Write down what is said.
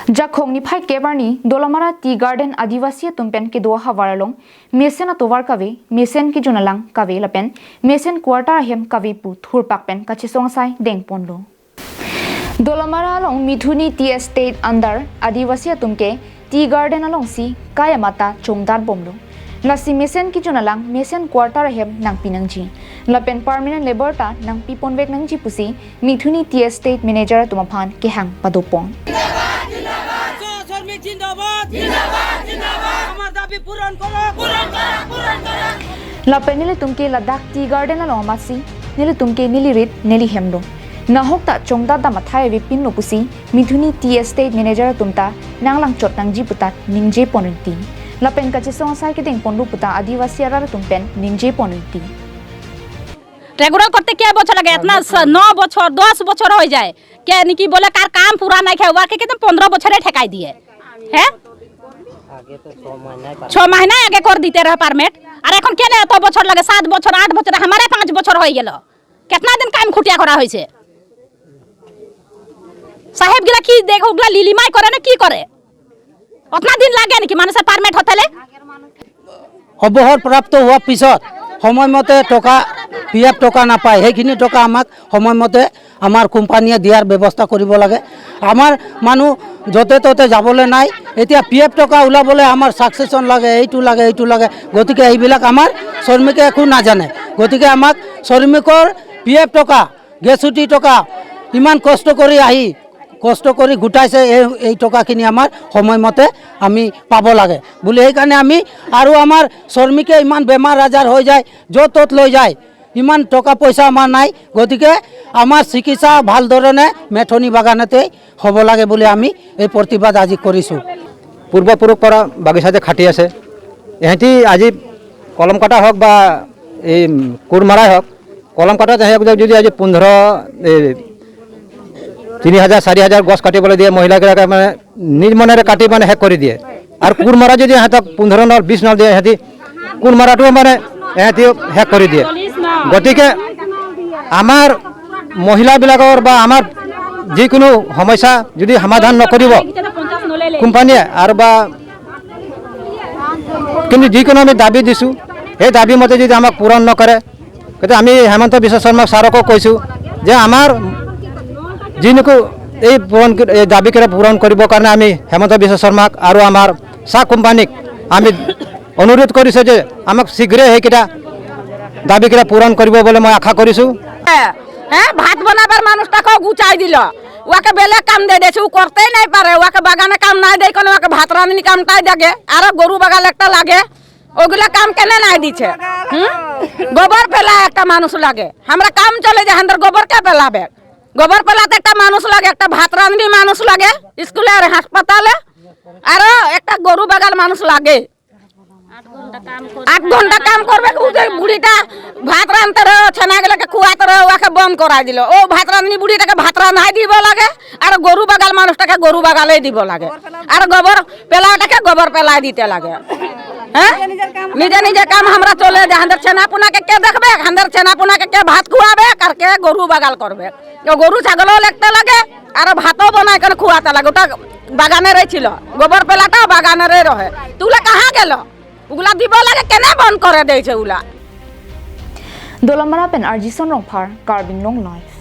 Jakhong ni phai kebarni Dolamara tea garden adivasi tumpen ke doha waralong mesen atowar kave mesen ki junalang kave lapen mesen quarter hem kave pu thur pakpen kachisong sai deng ponlo. Dolamara along Mithuni tea estate under adivasi tumke tea garden along si kayamata chongdar bomlo. Lasi mesen ki junalang mesen quarter hem nang pinangji. Lapen permanent labor ta nang piponvek nangji pusi Mithuni tea estate manager tumaphan kehang padopong. Lapen nili tumke Ladakh tea garden along masi nili tumke nili rit nili hemlo. Nahok ta chongda da mathai vi pin lopusi Mithuni tea estate manager tumta nanglang chot nangji puta ningje ponunti. Lapen kachisong sai ke ding ponlu puta adivasi arar tumpen ningje ponunti. Regular করতে কে বছর লাগে এতনা 9 বছর 10 বছর হয়ে যায় কে নাকি বলে কার কাম পুরা নাই খায় ওয়াকে কে 15 বছরে ঠেকাই দিয়ে। হ্যাঁ 6 महीना आगे कर দিতে रहे পারমিট আর এখন কেন এত বছর লাগে 7 বছর 8 বছর हमारे 5 বছর হয়ে গেল। কিতনা দিন কাম খুটিয়া করা হয়েছে সাহেব গিলা কি দেখো ওগুলা লিলিমাই করে না কি করে অতনা দিন লাগে নাকি মানুষের পারমিট হতেলে। অৱসৰপ্ৰাপ্ত হোৱাৰ পিছত সময়মতে টকা পি এফ টকা নাপায়, সেইখিনি টকা আমাক সময়মতে আমাৰ কোম্পানীয়ে দিয়াৰ ব্যৱস্থা কৰিব লাগে। আমাৰ মানুহ য'তে ত'তে যাবলৈ নাই, এতিয়া পি এফ টকা ওলাবলৈ আমাৰ ছাকচেছন লাগে, এইটো লাগে এইটো লাগে, গতিকে এইবিলাক আমাৰ শ্ৰমিকে একো নাজানে। গতিকে আমাক শ্ৰমিকৰ পি এফ টকা গ্ৰেচুইটি টকা ইমান কষ্ট কৰি আহি কষ্ট কৰি গোটাইছে, এই টকাখিনি আমাৰ সময়মতে আমি পাব লাগে বুলি সেইকাৰণে আমি আৰু আমাৰ শ্ৰমিকে ইমান বেমাৰ আজাৰ হৈ যায় য'ত ত'ত লৈ যায়, ইমান টকা পইচা আমাৰ নাই, গতিকে আমাৰ চিকিৎসা ভাল ধৰণে মেথনি বাগানতে হ'ব লাগে বুলি আমি এই প্ৰতিবাদ আজি কৰিছোঁ। পূৰ্বপুৰুষ পৰা বাগিচাতে খাটি আছে, ইহঁতি আজি কলম কটা হওক বা এই কোৰ মৰাই হওক, কলম কটাত যদি আজি 15 3,000 4,000 গছ কাটিবলৈ দিয়ে মহিলাগৰাকী মানে নিজ মনেৰে কাটি মানে শেষ কৰি দিয়ে। আৰু কোৰ মৰা যদি ইহঁতক 15 নল 20 নল দিয়ে ইহঁতি কোৰ মৰাটোও মানে ইহঁতি শেষ কৰি দিয়ে। গতিকে আমাৰ মহিলাবিলাকৰ বা আমাৰ যিকোনো সমস্যা যদি সমাধান নকৰিব কোম্পানীয়ে আৰু বা কিন্তু যিকোনো আমি দাবী দিছোঁ সেই দাবী মতে যদি আমাক পূৰণ নকৰে গতিকে আমি হেমন্ত বিশ্ব শৰ্মা ছাৰকো কৈছোঁ যে আমাৰ যি নেকি এই পূৰণ এই দাবীকেইটা পূৰণ কৰিবৰ কাৰণে আমি হেমন্ত বিশ্ব শৰ্মাক আৰু আমাৰ চাহ কোম্পানীক আমি অনুৰোধ কৰিছোঁ যে আমাক শীঘ্ৰে সেইকেইটা দাবীকেইটা পূৰণ কৰিব বুলি মই আশা কৰিছোঁ। হ্যাঁ ভাত বনাবার মানুষটাকেও গুচাই দিল, ওকে বেলেগ কাম দিয়ে দিয়েছে, ও করতেই নাই পারে, ওকে বাগানে কাম নাই দেয় কোনো, ওকে ভাত রাঁধনি কামটাই দেখে আর গরু বাগাল একটা লাগে, ওগুলা কাম কেন নাই দিছে। গোবর ফেলা একটা মানুষ লাগে, আমরা কাম চলে যায় আমাদের গোবর কে ফেলাবে, গোবর ফেলাতে একটা মানুষ লাগে, একটা ভাত রাঁধনি মানুষ লাগে স্কুলে আর হাসপাতালে, আর একটা গরু বাগাল মানুষ লাগে। 8 ঘন্টা কাম করবে বুড়িটা ভাত রাঁধতে রহে ছেনাগুলোকে খুয়াতে রহে, ওকে বন্ধ করাই দিল। ও ভাত রাঁধনি বুড়িটাকে ভাত রাঁধাই দিব লাগে আর গরু বাগাল মানুষটাকে গরু বাগালে দিব লাগে আর গোবর পেলাটাকে গোবর পেলাই দিতে লাগে। হ্যাঁ নিজে নিজে কাম আমরা চলে যায়, আমাদের ছেনা পোনাকে কে দেখবে, আমাদের ছেনা পোনাকে কে ভাত খুয়াবে আর কে গরু বাগাল করবে। গরু ছাগলও লাগতে লাগে আর ভাতও বানায় কেন খুয়াতে লাগে, ওটা বাগানেরই ছিল গোবর পেলাটা বাগানেরই রহে, তুলা কাহা গেল ওগুলা দিব লাগে কেন বন্ধ করে দিয়েছে ওগুলা। Dolamara pen Arjison Rongphar Carbing Long Life.